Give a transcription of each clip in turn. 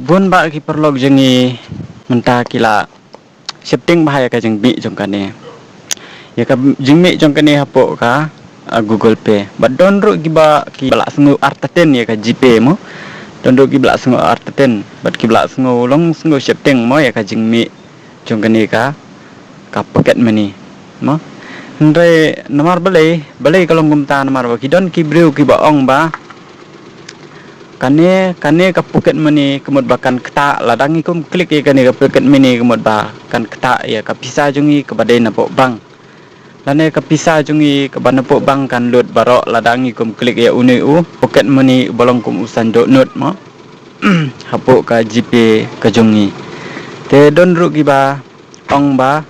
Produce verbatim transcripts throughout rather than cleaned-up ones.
Bun bah ki paralok jong ngi mynta ki la sheptieng bha ïa ka jingmih jong kane. Ïa ka jingmih jong kane hapoh ka, ah, Google Pay. Bad don ruh kiba, kiba la sngew artatien ïa ka GPay mo. Don ruh kiba la sngew artatien. Bad kiba la sngew long sngew sheptieng mo ïa ka jingmih jong kane ka, ka pocket money mo. Hynrei namar balei, balei ka long kumta, namar ba ki don ki briew kiba ong ba kane, kane ka pocket money ka mut ba kan ktah, lada ngi kum click ïa kane ka pocket money ka mut ba kan ktah ïa ka pisa jong ngi kaba dei napoh bank. Lane ka pisa jong ngi kaba napoh bank kan lut baroh lada ngi kum click ïa une u pocket money uba long kum u sandok note mo. Hapoh ka GPay ka jong ngi. Te don ruh kiba ong ba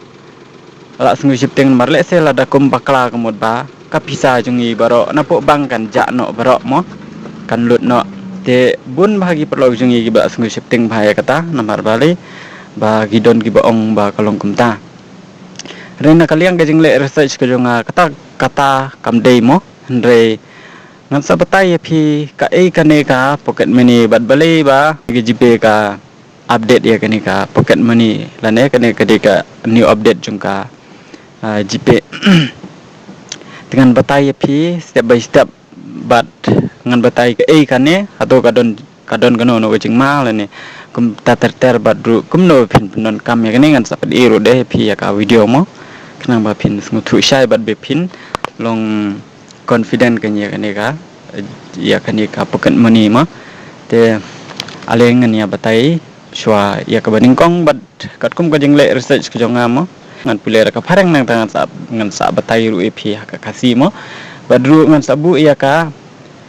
la sngew sheptieng namar lehse lada kum bakla ka mut ba ka pisa jong ngi baroh napoh bank kan jah noh baroh mo, kan lut noh. Te bun bah ki paralok jong ngi kiba la sngew sheptieng bha ïa kata, namar balei ba ki don kiba ong ba ka long kumta. Hynrei na ka liang ka jingleh research ka jong nga, kata, kata kam dei mo. Hynrei ngan sa batai ïa phi kaei kane ka pocket money bad balei ba ka GPay ka update ïa kane ka pocket money, lane kane ka dei ka new update jong ka, ah, GPay. Te ngan batai ïa phi step by step bad ngan batai kaei kane, hato ka don, ka don kano kano ka jingma lane kumta ter ter bad ruh kumno phin pyndonkam ïa kane, ngan sa pyni ruh de ïa phi ïa ka video mo. Khnang ba phin sngewthuh shai bad ba phin long confident kane ïa kane ka, ïa kane ka pocket money mo. Te ale ngan ïa batai shuwa ïa kaba nyngkong bad katkum ka jingleh research ka jong nga mo, ngan pule da ka phareng nangta ngan sa, ngan sa batai ruh ïa phi ha ka Khasi mo. Bad ruh ngan sa buh ïa ka,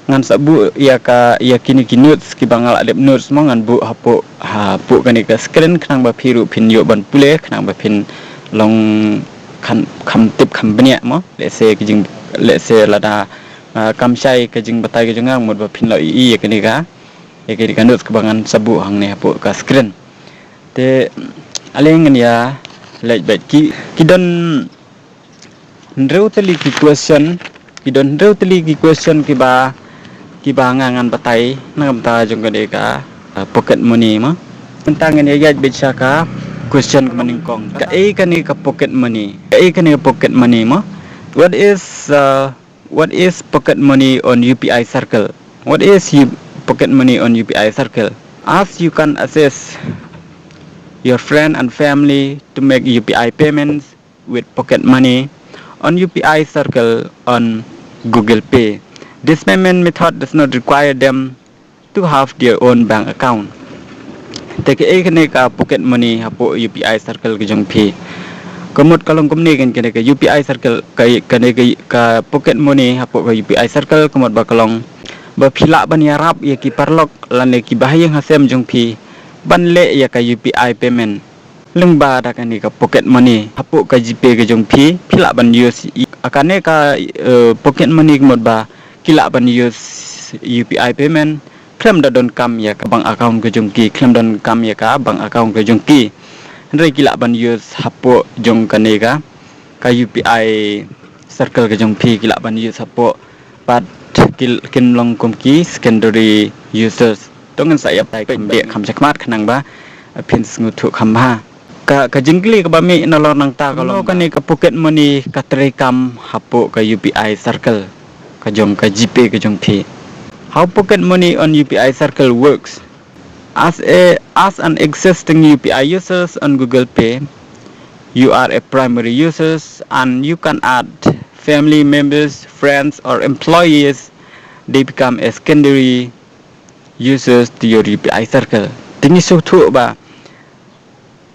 ngan sa buh ïa ka, ïa kine ki notes kiba nga la dep notes mo, ngan buh hapoh, hapoh kane ka screen khnang ba phi ruh phin ïoh ban pule, khnang ba phin long kham, kham tip kham bniah mo. Lehse ki jing, lehse lada, ah, kam shai ka jingbatai ka jong nga mut ba phin la ïohi ïa kane ka, ïa kane ka notes kaba ngan sa buh hangne hapoh ka screen. Te ale ngan ïa leit beit, ki, ki don hynriew tylli ki question, ki don hynriew tylli ki question kiba, kiba nga ngan batai na ka bynta jong kane ka, ah, pocket money mo. Mynta ngan ïa ïaid beit sha ka question kaba nyngkong. Kaei kane ka pocket money? Kaei kane ka pocket money mo? What is, uh, what is pocket money on U P I Circle? What is you, pocket money on U P I Circle? As you can access your friend and family to make U P I payments with pocket money on U P I Circle on Google Pay. This payment method does not require them to have their own bank account. Te kaei kane ka pocket money hapoh U P I Circle ka jong phi? Ka mut ka long kumne, kan kane ka U P I Circle, ka, kane ka, ka pocket money hapoh ka U P I Circle ka mut ba ka long ba phi lah ban ïarap ïa ki paralok lane ki bahaïing hasem jong phi ban leh ïa ka U P I payment lyngba da kane ka pocket money hapoh ka GPay ka jong phi. Phi lah ban use ïa kane ka, eh, pocket money ka mut ba ki lah ban use U P I payment khlem da donkam ïa ka bank account ka jong ki, khlem donkam ïa ka bank account ka jong ki. Hynrei ki lah ban use hapoh jong kane ka, ka U P I Circle ka jong phi, ki lah ban use hapoh, bad ki, kin long kum ki secondary users. To ngan sa ïa batai kham beh kham shakhmat khnang ba phin sngewthuh kham bha. Ka, ka jingkylli kaba mih nalor nangta ka long, kane ka pocket money ka treikam hapoh ka U P I Circle ka jong, ka GPay ka jong phi? How pocket money on U P I Circle works? As a, as an existing U P I users on Google Pay, you are a primary users and you can add family members, friends or employees. They become a secondary users to your U P I Circle. Te ngi sngewthuh ba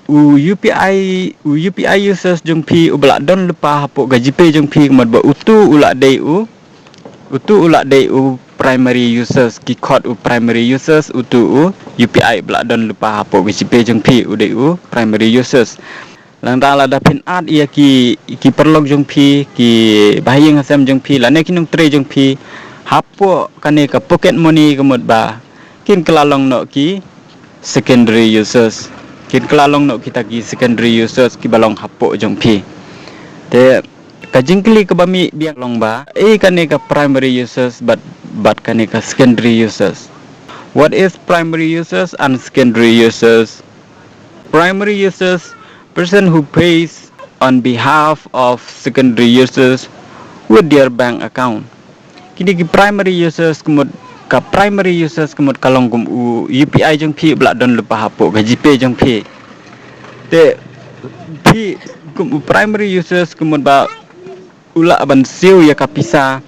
u U P I, u U P I users jong phi uba la don lypa hapoh ka GPay jong phi, ka mut ba utu u la dei u, utu u la dei u primary users, ki khot u primary users, utu u U P I ba la don lypa hapoh ka GPay jong phi u dei u primary users. Lada, lada phin add ïa ki, ki paralok jong phi, ki bahaïing hasem jong phi lane ki nongtrei jong phi hapoh kane ka pocket money, ka mut ba kin kylla long noh ki secondary users. Kin kylla long noh kita ki secondary users kiba long hapoh jong phi. Te ka jingkylli kaba mih biang long ba, eh, kane ka primary users bad, bad kane ka secondary users? What is primary users and secondary users? Primary users, person who pays on behalf of secondary users with their bank account. Kine ki primary users ka mut, ka primary users ka mut ka long kum u U P I jong phi ba la don lypa hapoh ka GPay jong phi. Te phi kum u primary users ka mut ba u lah ban siew ïa ka pisa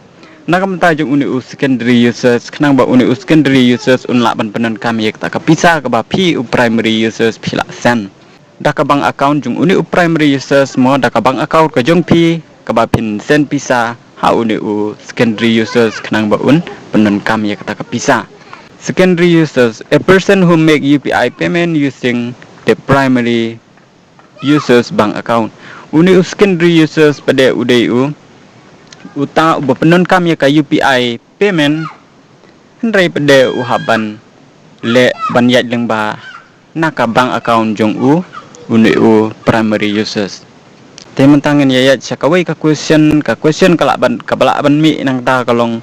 na ka bynta jong une u secondary users, khnang ba une u secondary users un lah ban pyndonkam ïa kata ka pisa kaba phi u primary users phi lah send da ka bank account jong une u primary users, mo, da ka bank account ka jong phi kaba phin send pisa ha une u secondary users, khnang ba un pyndonkam ïa kata ka pisa. Secondary users, a person who make U P I payment using the primary users bank account. Une u secondary users pat de u dei u uta uba pyndonkam ïa ka U P I payment, hynrei pat de u hap ban leh ban ïaid lyngba na ka bank account jong u, une u primary users. Te mynta ngin ïa ïaid sha kawei ka question, ka question ka lah ban, kaba lah ban mih nangta ka long,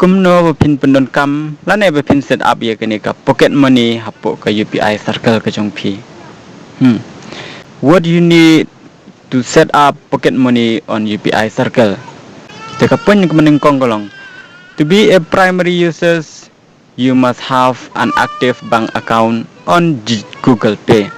kumno ba phin pyndonkam lane ba phin set up ïa kane ka pocket money hapoh ka U P I circle ka jong phi? Hmm. What you need to set up pocket money on U P I circle? Te ka point kaba nyngkong ka long, to be a primary users, you must have an active bank account on G- Google Pay.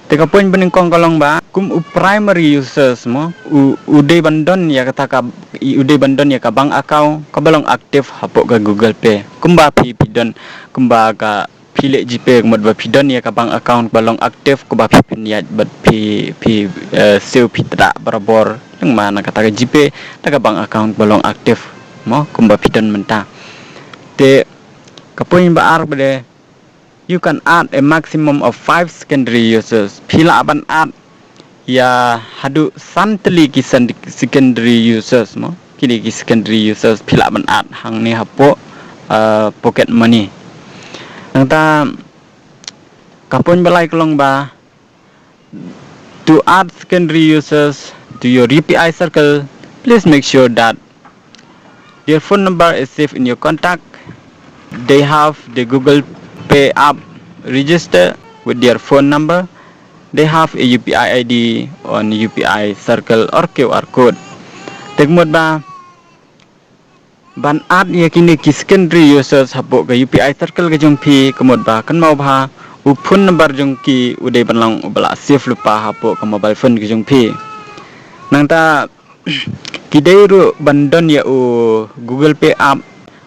Te ka point ba nyngkong ka long ba kum u primary users, mo, u, u dei ban don ïa kata ka, u dei ban don ïa ka bank account kaba long active hapoh ka Google Pay. Kumba phi, phi don, kumba ka phi leh GPay ka mut ba phi don ïa ka bank account kaba long active kaba phi pynïaid bad phi, phi, eh, siew phi tdah barabor lyngba na kata ka GPay na ka bank account kaba long active, mo, kumba phi don mynta. Te ka point ba ar pat de, you can add a maximum of five secondary users. Phi lah ban add ïa haduh san tylli ki send- secondary users, mo. Kine ki secondary users phi lah ban add hangne hapoh, uh, pocket money. Nangta ka point ba lai ka long ba, to add secondary users to your U P I circle, please make sure that their phone number is saved in your contact. They have the Google Pay app registered with their phone number. They have a U P I I D on U P I circle or Q R code. Te ka mut ba ban add ïa kine ki secondary users hapoh ka U P I circle ka jong phi, ka mut ba kynmaw ba u phone number jong ki u dei ban long uba la save lypa hapoh ka mobile phone ka jong phi. Nangta ki dei ruh ban don ïa u Google Pay app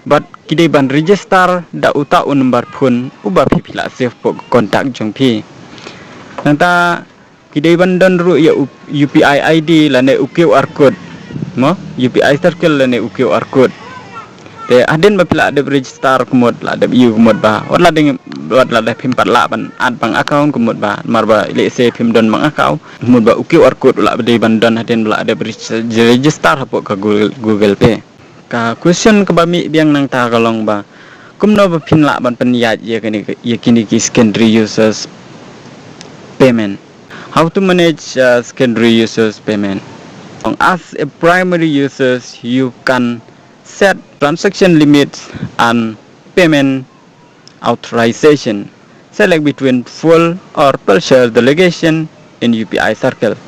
bad ki dei ban register da uta u number phone uba phi, phi la save hapoh ka contact jong phi. Nangta ki dei ban don ruh ïa u U P I I D lane u Q R code, mo, U P I circle lane u Q R code. Te hadien ba phi la dep register ka mut, la dep ïoh ka mut ba wat la dep, wat la dep phim pat lah ban add bank account ka mut ba, namar ba lehse phim don bank account, ka mut ba u Q R code u lah dei ban don hadien ba la dep reg- register hapoh ka Google, Google Pay. Ka question kaba mih biang nangta ka long ba kumno ba phin lah ban pynïaid ïa kine, ïa kine ki secondary users payment. How to manage, uh, secondary users payment? As a primary users, you can set transaction limits and payment authorization. Select between full or partial delegation in U P I circle.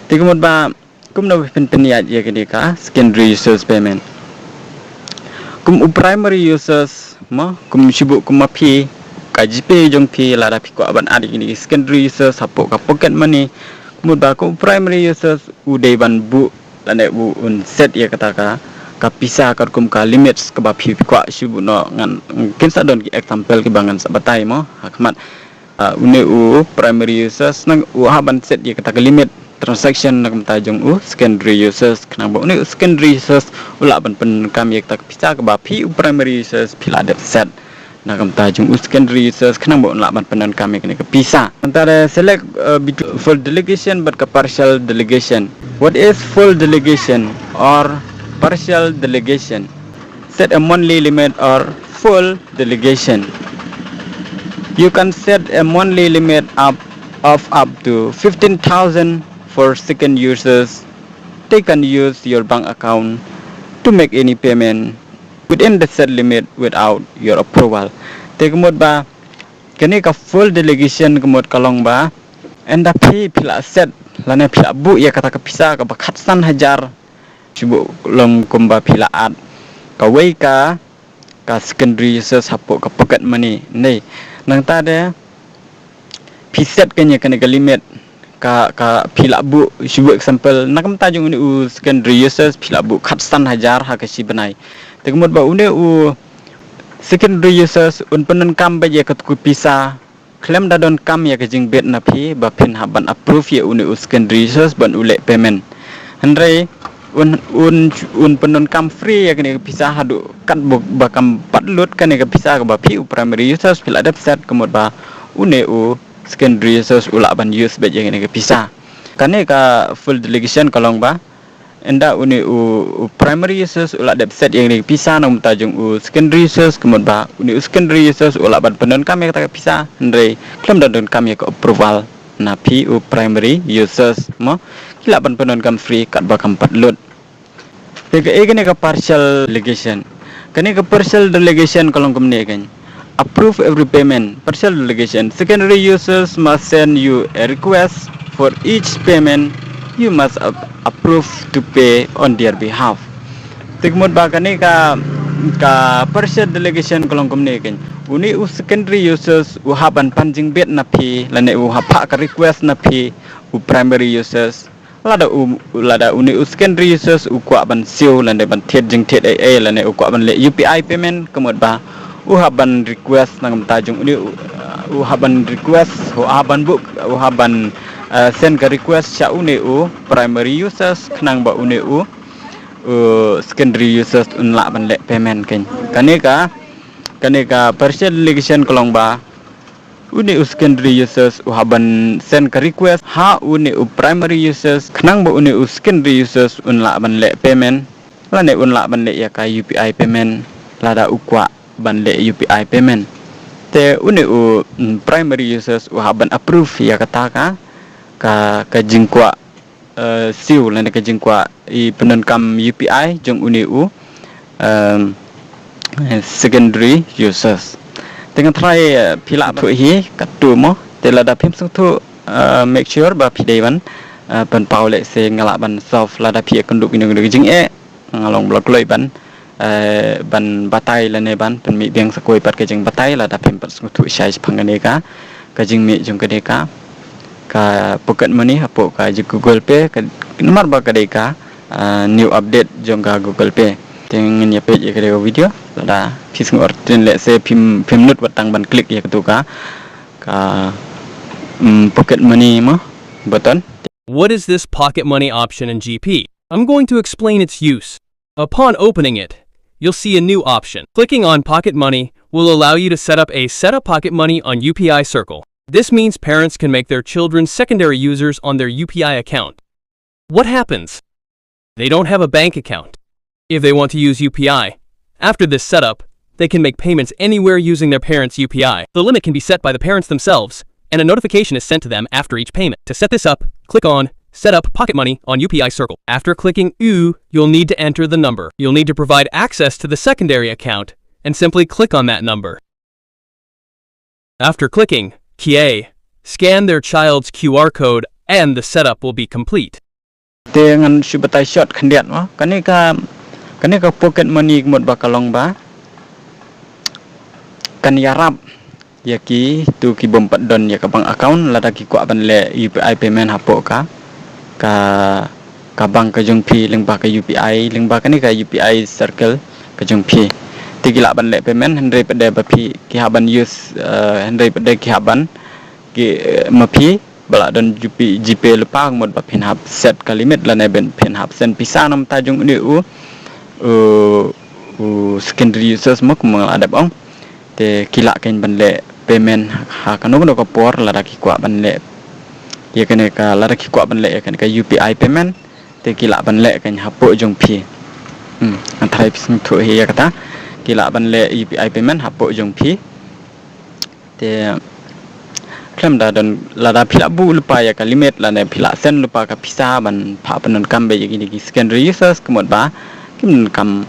Te ka mut ba kumno ba phin pynïaid ïa kine ka secondary users payment. Kum u primary users, mo, kum shu buh kum ma phi, ka GPay jong phi, lada phi kwah ban add ïa kine ki secondary users hapoh ka pocket money, ka mut ba kum u primary users u dei ban buh lane u un set ïa kata ka, ka pisa katkum ka limits kaba phi, phi kwah shu buh noh. Ngan, ngin sa don ki example kiba ngan sa batai, mo, ha khmat. Ah, une u primary users nang u hap ban set ïa kata ka limit transaction na ka bynta jong u secondary users, khnang ba une u secondary users u lah ban pyndonkam ïa kata ka pisa kaba phi u primary users phi la dep set na ka bynta jong u secondary users, khnang ba un lah ban pyndonkam ïa kane ka pisa. Nangta de select, uh, between full delegation bad ka partial delegation. What is full delegation or partial delegation? Set a monthly limit or full delegation. You can set a monthly limit up of up to fifteen thousand for second users. They can use your bank account to make any payment within the set limit without your approval. Te ka mut ba kane ka full delegation ka mut ka long ba ynda phi phi la set lane phi la buh ïa kata ka pisa kaba khatsan hajar, shu buh long kumba phi la add kawei ka ka secondary users hapoh ka pocket money. Nangta de phi set kane kane ka limit ka ka phi la buh, shu buh example, na ka bynta jong une u secondary users phi la buh khatsan hajar ha ka shi bnai. Te ka mut ba une u secondary users un pyndonkam beit ïa katu ka pisa khlem da donkam ïa ka jingbit na phi ba phin hap ban approve ïa une u secondary users ban u leh payment. Hynrei un un un pyndonkam free ïa kane ka pisa haduh katba kam pat lut kane ka pisa kaba phi u primary users phi la dep set, ka mut ba une u secondary users u lah ban use beit ïa kane ka pisa. Kane ka full delegation ka long ba ynda une u primary users u lah dep set ïa kane ka pisa na ka bynta jong u secondary users, ka mut ba une u secondary users u lah ban pyndonkam ïa kata ka pisa, hynrei khlem da donkam ïa ka approval na phi u primary users mo, ki lah ban pyndonkam free katba kam pat lut. Te ka e kane ka partial delegation. Kane ka partial delegation ka long kumne kan. Approve every payment. Partial delegation. Secondary users must send you a request for each payment you must ap- approve to pay on their behalf. Te ka mut ba kane ka ka partial delegation ka long kumne kan. Une u secondary users u hap ban pan jingbit na phi lane u hap phah ka request na phi u primary users. Lada u lada une u secondary users u kwah ban siew lane ban thied jingthied ei ei lane u kwah ban leh U P I payment, ka mut ba u hap ban request na ka bynta jong une u, u hap ban request, u hap ban book, u hap ban uh, send ka request sha une u primary users khnang ba une u, u secondary users un lah ban leh payment kan. Kane ka kane ka partial delegation ka long ba une u secondary users u hap ban send ka request ha une u primary users khnang ba une u secondary users un lah ban leh payment lane un lah ban leh ïa ka U P I payment lada u kwah ban leh U P I payment. Te une u mm, primary users u hap ban approve ïa kata ka ka ka jingkwah uh, siew lane ka jingkwah i pyndonkam U P I jong une u um, secondary users. Te nga try uh, phi lah ban hi katto mo. Te lada phim sngewthuh uh, make sure ba phi dei ban uh, pynpaw leh se nga lah ban solve lada phi ïakynduh kino kino ki jingeh. Nga long ba la kloi ban eh, ban batai lane ban pynmih biang sa kawei pat ka jingbatai lada phim pat sngewthuh shai shaphang kane ka ka jingmih jong kane ka ka pocket money hapoh ka jong Google Pay ka namar ba ka dei ka ah, new update jong ka Google Pay. Te ngin ïa peit ïa ka dei ka video lada phi sngewthuh leh se phim phim nud wat tang ban click ïa katu ka ka mm, pocket money mo button. What is this pocket money option in G P? I'm going to explain its use. Upon opening it, you'll see a new option. Clicking on Pocket Money will allow you to set up a Set up Pocket Money on U P I Circle. This means parents can make their children secondary users on their U P I account. What happens? They don't have a bank account. If they want to use U P I, after this setup, they can make payments anywhere using their parents' U P I. The limit can be set by the parents themselves, and a notification is sent to them after each payment. To set this up, click on Set up Pocket Money on U P I Circle. After clicking U, you'll need to enter the number. You'll need to provide access to the secondary account and simply click on that number. After clicking K I A, scan their child's Q R code and the setup will be complete. Te ngan shu batai short khyndiat mo. Kane ka kane ka pocket money ka mut ba ka long ba kan ïarap ïa kitu ki bym pat don ïa ka bank account lada ki kwah ban leh U P I payment hapoh ka ka ka bank ka jong phi lyngba ka U P I lyngba kane ka U P I circle ka jong phi. Te ki lah ban leh payment hynrei pat de ba phi ki hap ban use eh, hynrei pat de ki hap ban ki eh, ma phi ba lah don G P G Pay lypa ka mut ba phin hap set ka limit lane ban phin hap send pisa na ka bynta jong une u u u secondary users mo kumba nga la dep ong. Te ki lah kan ban leh payment ha kano kano ka por lada ki kwah ban leh ïa kane ka lada ki kwah ban leh ïa kane ka U P I payment. Te ki lah ban leh kan hapoh jong phi. Hmm, nga tharai phi sngewthuh hi ïa kata. Ki lah ban leh U P I payment hapoh jong phi. Te khlem da don lada phi lah buh lypa ïa ka limit lane phi lah send lypa ka pisa ban phah pyndonkam beit ïa kine ki secondary users ka mut ba kim donkam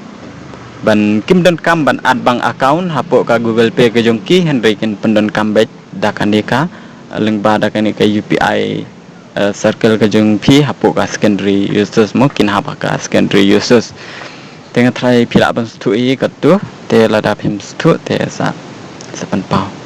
ban kim donkam ban add bank account hapoh ka Google Pay ka jong ki, hynrei kin pyndonkam beit da kane ka, lyngba da kane ka U P I, eh, circle ka jong phi hapoh ka secondary uses mo, kin hap ha ka secondary uses. Te nga tharai phi lah ban sngewthuh hi katto, te lada phim sngewthuh te sa, sa pynpaw.